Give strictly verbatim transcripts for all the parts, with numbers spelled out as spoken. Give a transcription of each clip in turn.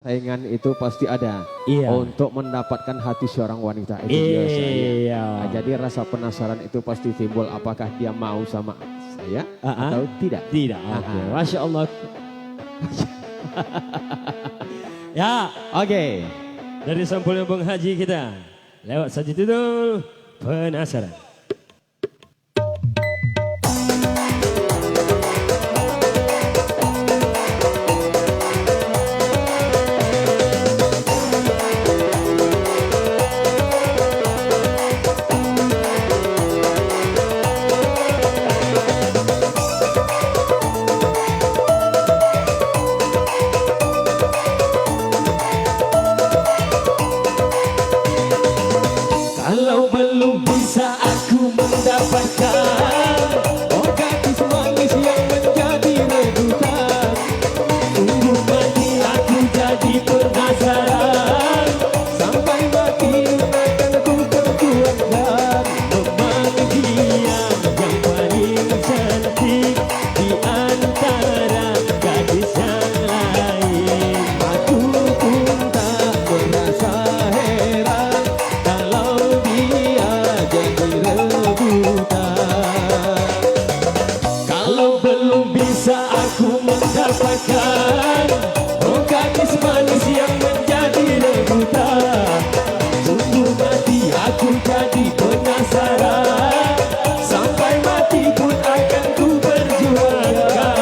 Saingan itu pasti ada. Iya. Untuk mendapatkan hati seorang wanita itu biasa, ya. Iya. Ah, jadi rasa penasaran itu pasti timbul, apakah dia mau sama saya Ah, ah. atau tidak? Tidak. Oke. Ah, ah. Masya Allah. Ya. Oke. Dari sampulnya Bang Haji kita, lewat saja judul Penasaran. Kalau belum bisa aku mendapatkan, oh gadis manis yang menjadi rebutan, tunggu mati aku jadi penasaran, sampai mati akan ku perjuangkan. Memang dia yang paling cantik di antara gadis yang lain. Aku pun tak merasa heran kalau dia jadi rebutan. Kalau belum bisa aku mendapatkan, oh gadis manis yang menjadi rebutan, tunggu mati aku jadi penasaran, sampai mati pun akan ku perjuangkan.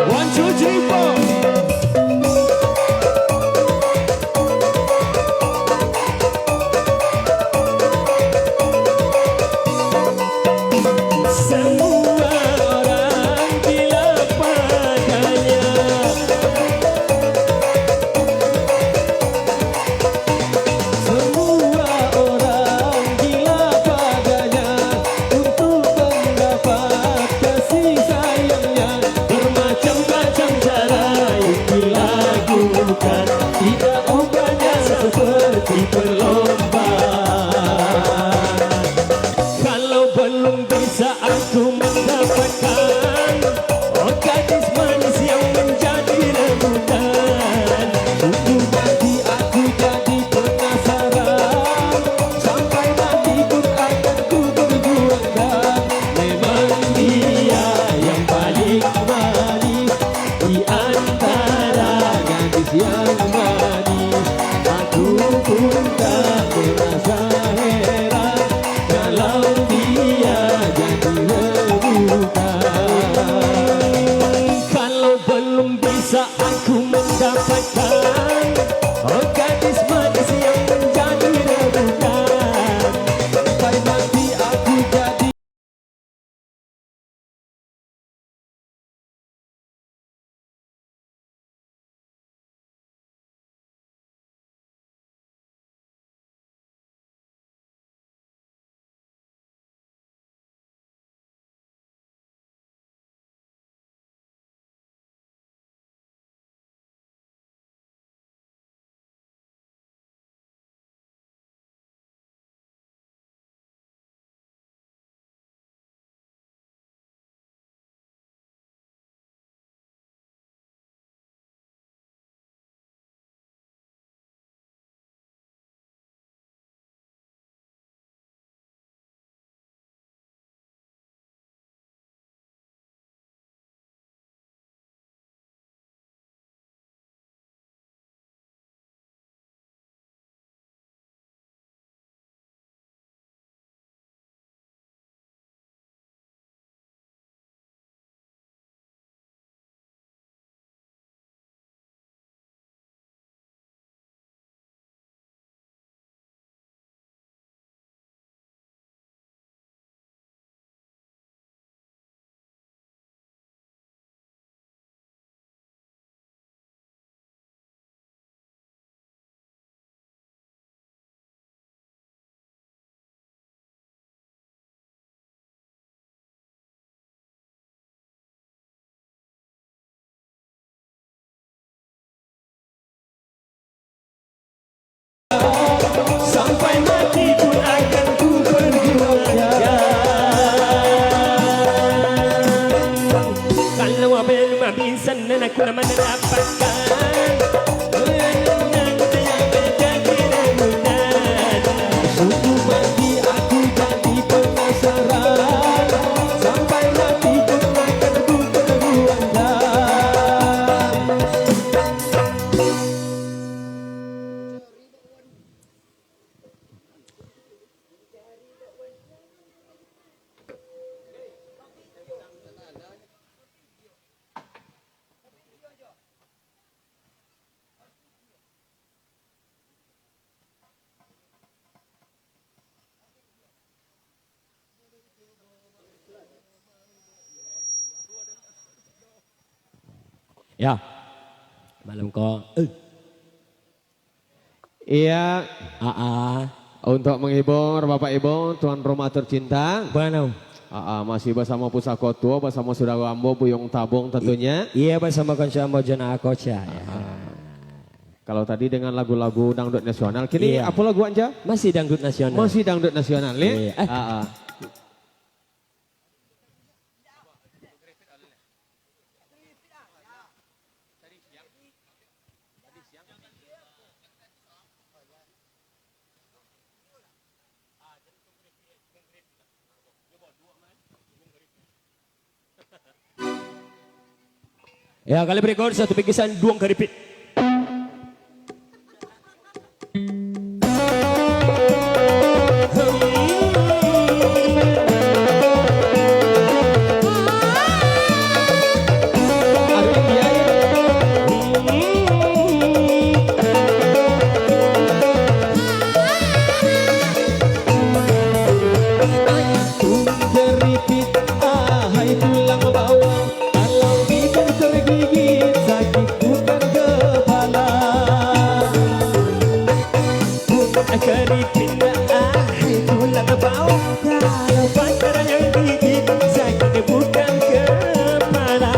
One, two, three, four. Semua orang gila padanya. Semua orang gila padanya. Untuk mendapat kasih sayangnya, bermacam-macam cara yang dilakukan. Tidak ubahnya seperti perlombaan. Kalau belum bisa aku mendapatkan, oh gadis manis yang menjadi rebutan, tunggu mati aku jadi penasaran, sampai mati pun akan ku perjuangkan. Memang dia yang paling manis di antara gadis yang manis. Aku pun tak merasa heran kalau dia jadi rebutan. Pernah mendapatkan orang yang menjadi rebutan. Sungguh mati aku jadi penasaran, sampai mati pun akan ku temukan. Ya. Malam ko. Eh. Iya. Aa. Untuk menghibur Bapak Ibu, tuan rumah tercinta. Bana. Aa, masih bersama pusako tuo, bersama saudara ambo Buyuang Tabung tentunya. Iya, bersama kanca ambo Jona Akoca. Ya. Aa. Kalau tadi dengan lagu-lagu dangdut nasional, kini Iya. apa lagu, Anja? Masih dangdut nasional. Masih dangdut nasional, ya? Iya. Eh. Aa. Ya, kali berikut satu bingkisan duong karipik. Keripik, ahai tulang bawang, kalau bibir tergigit, sakit bukan kepala. Bunga keripik, ahai tulang bawang, kalau pacar yang gigit, sakit bukan kepala.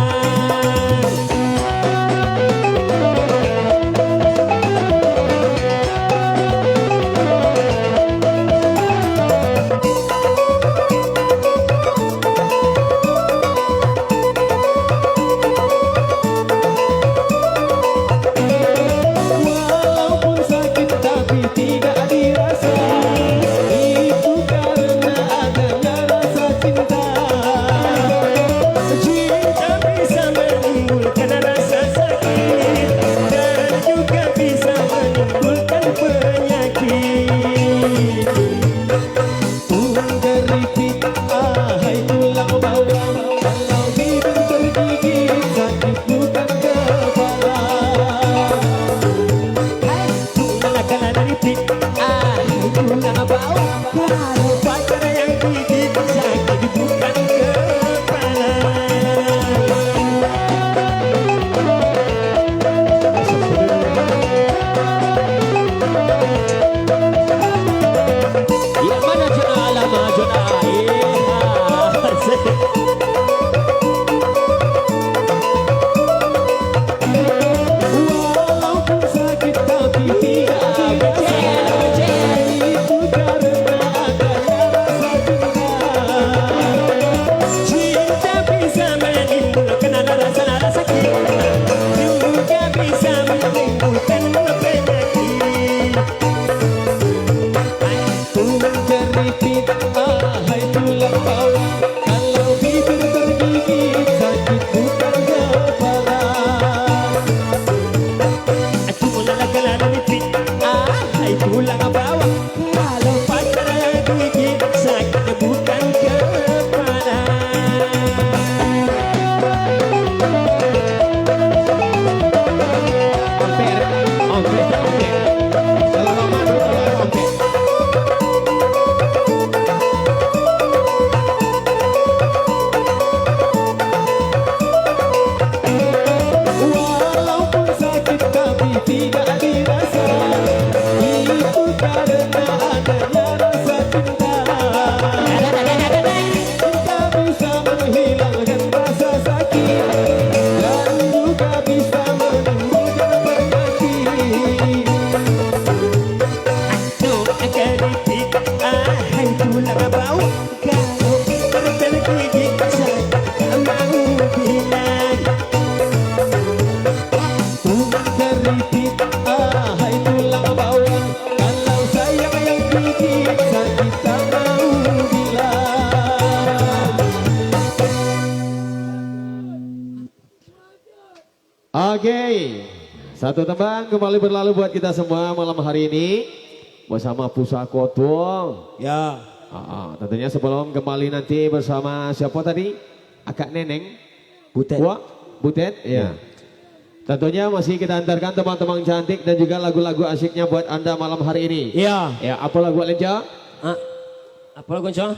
Walaupun sakit tapi tidak dirasa, itu karena adanya rasa cinta. Cinta bisa menimbulkan rasa sakit dan juga bisa menimbulkan penyakit. Bunga keripik, ahai tulang bawang, kalau bibir tergigit, sakit bukan kepala. Hai, tulang keripik, ahai tulang bawang, kalau pacar yang gigit, sakit bukan kepala. Yang mana Jona Alama, Jona? Iya. Walaupun sakit tapi tidak dirasa. Itu karena adanya rasa cinta. Cinta bisa menimbulkan rasa-rasa sakit, juga bisa menimbulkan penyakit. Tulang keripik, ahai tulang bawang, kalau bibir tergigit, sakit bukan kepala. Tulang keripik, ahai tulang bawang, kalau pacar gigit, sakit bukan kepala. Ompek, ompek, ompek. Kalau lama dulu, ompek. Oke, satu tembang kembali berlalu buat kita semua malam hari ini bersama Pusako Tuong. Ya. Ah, ah, tentunya sebelum kembali nanti bersama siapa tadi? Akak Neneng? Butet. Wak? Butet? Ya. Ya. Tentunya masih kita antarkan teman-teman cantik dan juga lagu-lagu asyiknya buat Anda malam hari ini. Ya. Ya, apa lagu, Lenca? Ah, apa lagu, Lenca?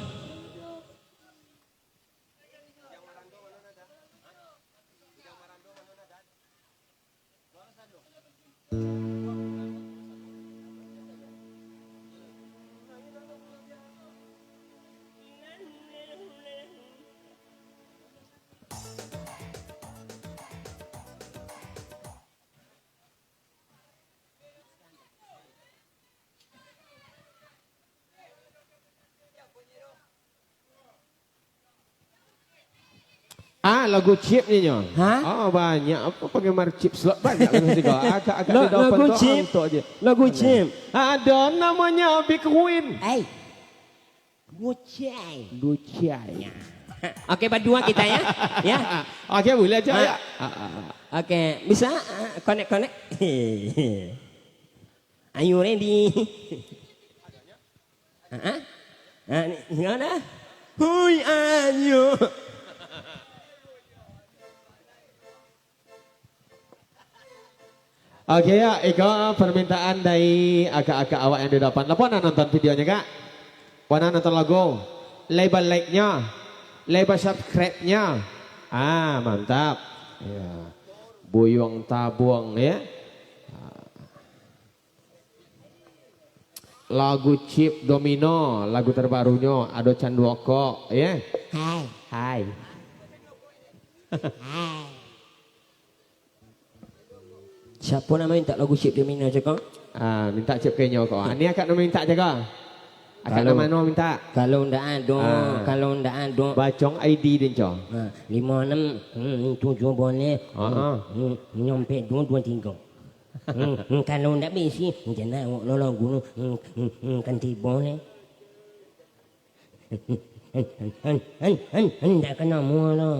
Ah, lagu chip ni nyo. Hah? Oh, banyak apa penggemar chip slot, banyak lagu juga. Agak-agak. Lo, di depan lagu tu chip. Antok je. Lagu chip. Ada namanya Big Win. Hai. Gocai. Gocai. Ya. Oke, berdua kita ya. Ya. Oke, boleh aja. Ah. Ya. Ah, ah, ah. Oke, bisa, ah, connect-connect. Are you ready? Ah, ah. Ah, ni, ni ada. Hui, ayo. Oke, ya, iko permintaan dari akak-akak awak yang di depan. Lah, puan nonton videonyo, Kak? Puan nonton lagu? Lebar like-nyo, lebar subscribe-nyo. Ah, mantap. Ya. Buyuang Tabuang, ya. Lagu Chip Domino, lagu terbarunyo, ado Canduokok, ya. Hai. Hai. Hai. Siapo nan mintak lagu Chip Domino, cako? Ah, mintak Chip ka inyo ko. Ah, ni akak nan mintak, cako. Akak nan mano mintak? Kalau ndak ado, ah, kalau ndak ado. Bacong I D den, co. Ah, limo anam, hmm, tujuah baleh. Ah, ah. Hmm, hmm, nyompek duo, duo tigo. Hmm, hmm, kalau ndak bisi, jan awak lo lagu tu. Hmm, hmm, hmm, kan tibo ni. Ndak ka namuah lo.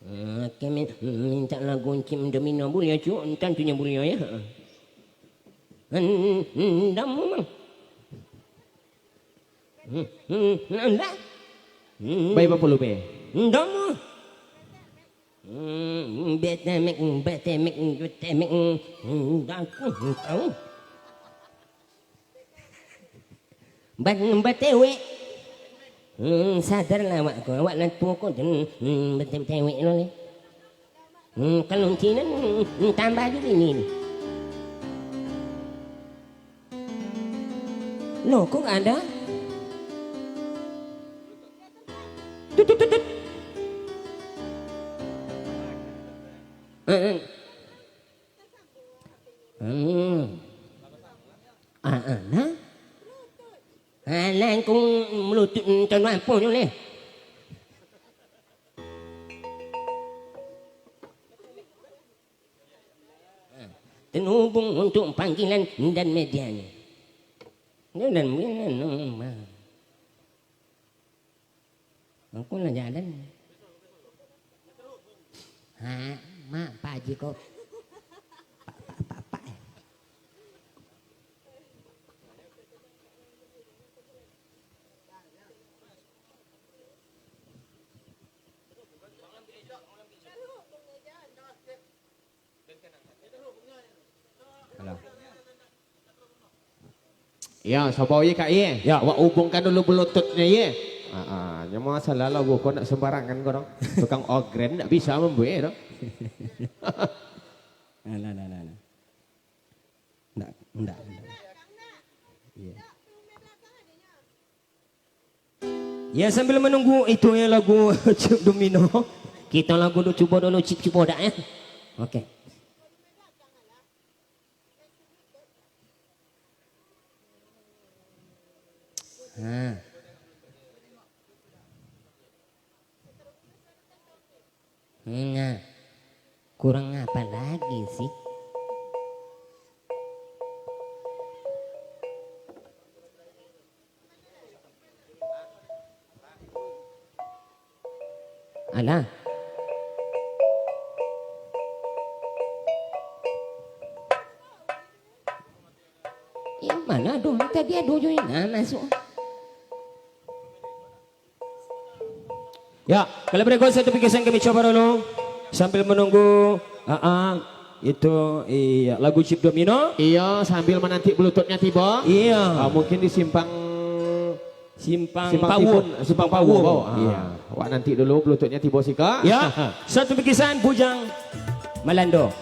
Hmm, oke, min-, mintak lagu Chip Domino buliah, Cuk? Tantunyo buliah, ya. Hmm, hmm, ndak mau, Mang. Hmm, hmm, ndak. Hmm. Bai bapuluh be. Ndak mau. Hmm, betemek, betemek, betemek, hmm, aku tahu. Bat-, batewek. Hmm, sadarlah awak ko, awak lah tuo ko, hmm, hmm, batewek lo ni. Hmm, kalau cinan, hmm, tambah juo ni. Loh, kok nggak ada? Tut, tut, tut, tut. Eh, eh. Hmm. Ah, ah, nah. Alah, kau melutuk, hmm, tahu apa tu ni? Terhubung untuk panggilan dan medianya. Dan, dan, dan, aku lah jalan. Ha, mak, Pak Haji ko. Pak, pak, pak, pak. Halo. Ya, saba ye, Kak, ye. Ya. Awak hubungkan dulu bluetooth-nyo, ye. Ah, ah, nyo masalah lagu ko ndak sembarangan ko, dong. Tukang ogren ndak bisa mambuek, dong. Nah, nah, nah, nah, nah. Ndak, ndak, ndak. Iya. Ya, sambil menunggu itu ya lagu Chip Domino. Kita lagu dulu, cubo dulu, Chip, cubo dak ya. Oke. Ha. Nah, kurang apa lagi sih? Alah. Tapi ado jo ni. Nah, masuk. Ya, kalau berikut satu bingkisan kami coba dulu. Sambil menunggu, ah, ah, itu, iya, lagu Cip Domino. Iya, sambil menanti bluetoothnya tiba. Iya. Ah, mungkin di simpang Simpang Simpang Pawo. Timun, Simpang Pawo. Ah, iya. Awak nanti dulu bluetoothnya tiba siko. Ya, satu bingkisan Bujang Malando.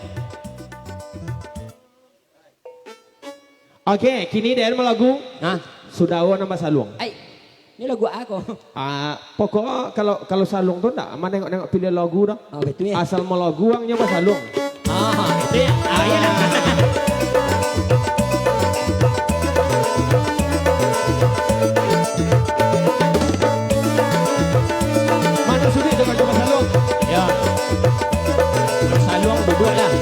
Oke, kini den malagu. Hah? Sudawo nan basaluang. Ai, ni lagu a ko? Ah, pokok kalau, kalau saluang tu ndak manengok-nengok pilihan lagu doh. Oh, betul ya. Asal malagu ang nyo basaluang. Ah, itu ya. Ah, iya lah. Mano sudah itu kalau basaluang? Ya. Saluang duduk lah.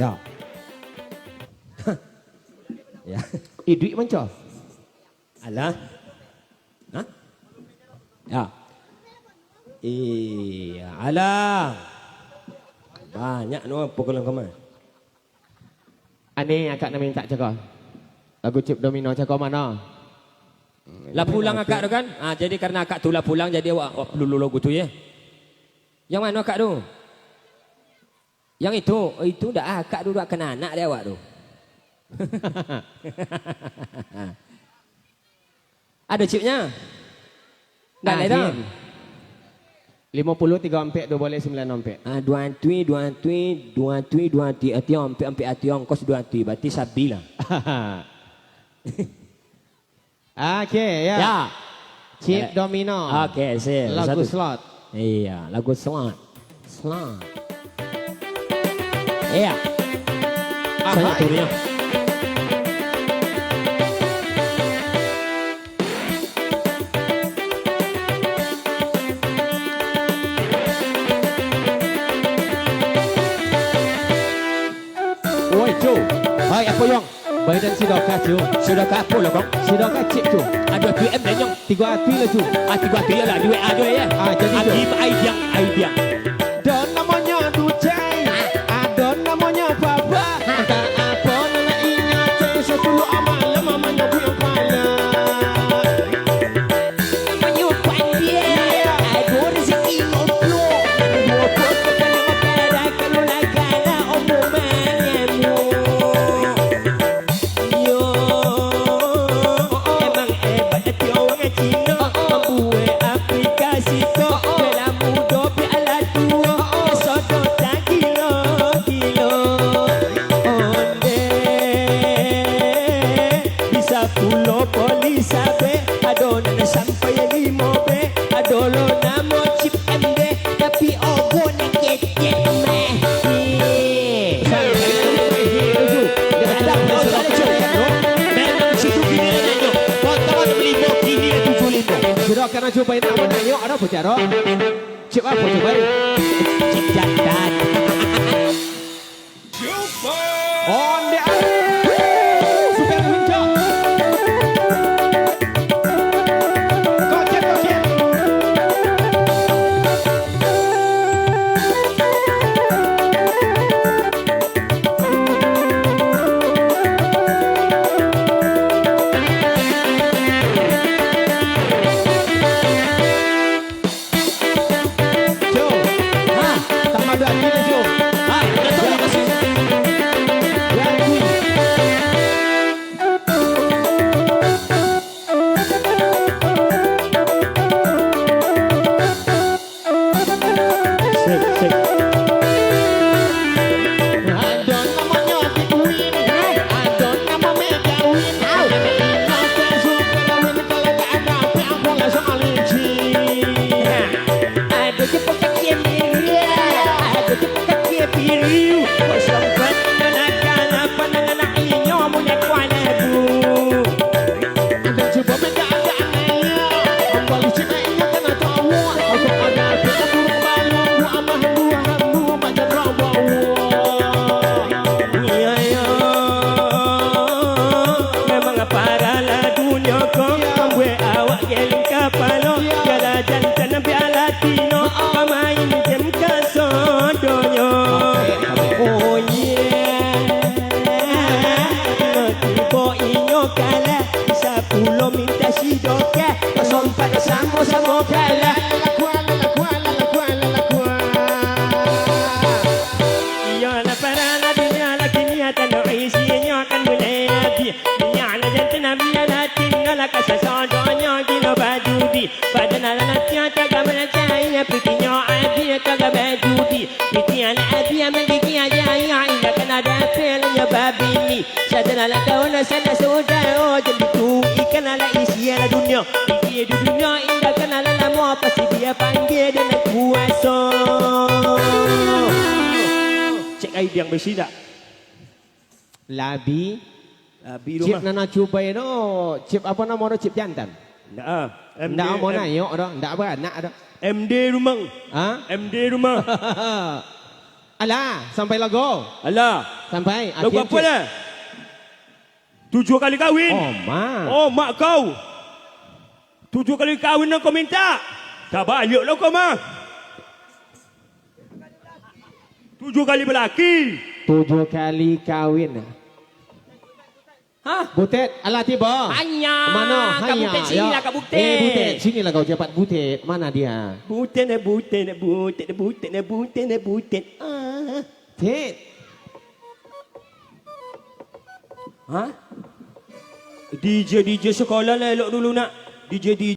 Ya. Ya. Iduik manco. Alah. Hah? Ya. Iya, alah. Banyak no pukulan kau mah. Ane akak nak mintak cako. Lagu Cip Domino cako mano? Lah pulang akak tu kan? Ah, jadi karena akak tu lah pulang, jadi awak, awak perlu lagu tu ya. Yang mano akak tu? Yang itu, oh, itu ndak akak tu, ndak kena anak dek awak tu. Ado cipnyo? Ndak ado. Limo puluah tigo ampek, duo baleh sambilan ampek. Ah, duo antui, duo antui, duo antui, duo antui, ati ampek, ampek ati ongkos duo antui, berarti sabi lah. Oke, ya. Ya. Cip Domino. Oke, sip. Lagu slot. Iya, lagu slot. Slot. Iya. Ahai. Banyak turunnya. Woi, Cu. Hai, apo, Yong? Badan sidokah, Cu. Sidokah apo lo, Kong? Sidokah cip, Cu. Ado duit M, Nyong. Tigo ati lah, Cu. Ah, tigo ati lah, duit ado ya. Ah, jadi, Cu. Agi ai diang, ai diang. Ado namonyo Ducai, ado namonyo Baba. Antah apo nan inyo cari, sapuluah malam manyabuik pala. Namonyo pandia, ado rezeki ngoplo. Duo puluah petang matarak, kalau lah kalah omongan namo. Yo, emang hebat ati urang Cino, mambuek aplikasi ko, bela mudo, bela tuo, sodo tagilo-gilo. Onde, bisa pulo polis sabek, ado nan sampai limo bek, ado lo namo cip M D, tapi ogo nan kecek mah. Memang situ kini nyo, potongan limo kini tujuah limo. Sudah kana cubo nak mananyo, ado apo caro? Cip apo cubo? Cip jantan. Onde, ah. Super Lincah. Koket, koket. Jo. Ha, tambah duo kali, Jo. Ha, dah tahu lah masih. Duo kali. Sip, sip. Ado namonyo Big Win, ado namo Mega Win. Au. Ado je pakai kiri, ado je pakai kiri, kosong banana, panangan inyo munyo kuala bu. Ado cubo mega ado anaknyo, kambali cina inyo kana tawa. Aku ada burung balun, bu amah, bu ambu, mak jadro bawa. Iyo, iyo. Memang parahlah dunyo ko, mambuek awak geleng kapalo. Bialah jantan, bialah tino, pamain game kasodonyo. Oh yeah. Tibo inyo kalah, sapulo minta sidokah, basompat samo-samo kalah. Iyo lah, parahlah dunia lah kini, tando isinyo kan mulai abih. Minyak lah jantan, bialah tino lah kasasodonyo gilo bajudi. Badan anak tiang tagak marancai, pitinyo abih tagak bajudi. Piti anak abih manggigik aja, indak kana dapek lah nyo babini. Sadar lah kawan, sanak saudaro, jan dituruik, ikan lah isi lah dunia. Pikir di dunia indak kana lah lamo, pasti dia panggil dan kuaso. Cek ai diang besi tak? Labi. Labi Cip rumah. Nana cubai no, Cip apo namo no, Cip jantan? Ndak ah. Ndak M D, amo M-, nayok doh, ndak baranak doh. M D rumah. Ha? M D rumah. Alah, sampai lagu. Alah. Sampai Lagu akhir apa lah? Tujuh kali kawin. Oh, mak. Oh, mak kau. Tujuh kali kawin yang kau minta. Dah balik lah kau mah. Tujuh kali belaki. Tujuh kali kawin. Hah? Butet, alah tiba. Hanya. Mana? Kak Hanya. Butet, sini Ya. lah, Kak Butet. Eh, Butet, sinilah kau cepat, Butet. Mana dia? Butet ne, butet ne, butet ne, butet ne, butet ne, butet. Ah. Tet. Hah? D J D J sekolah lah elok dulu nak. D J D J.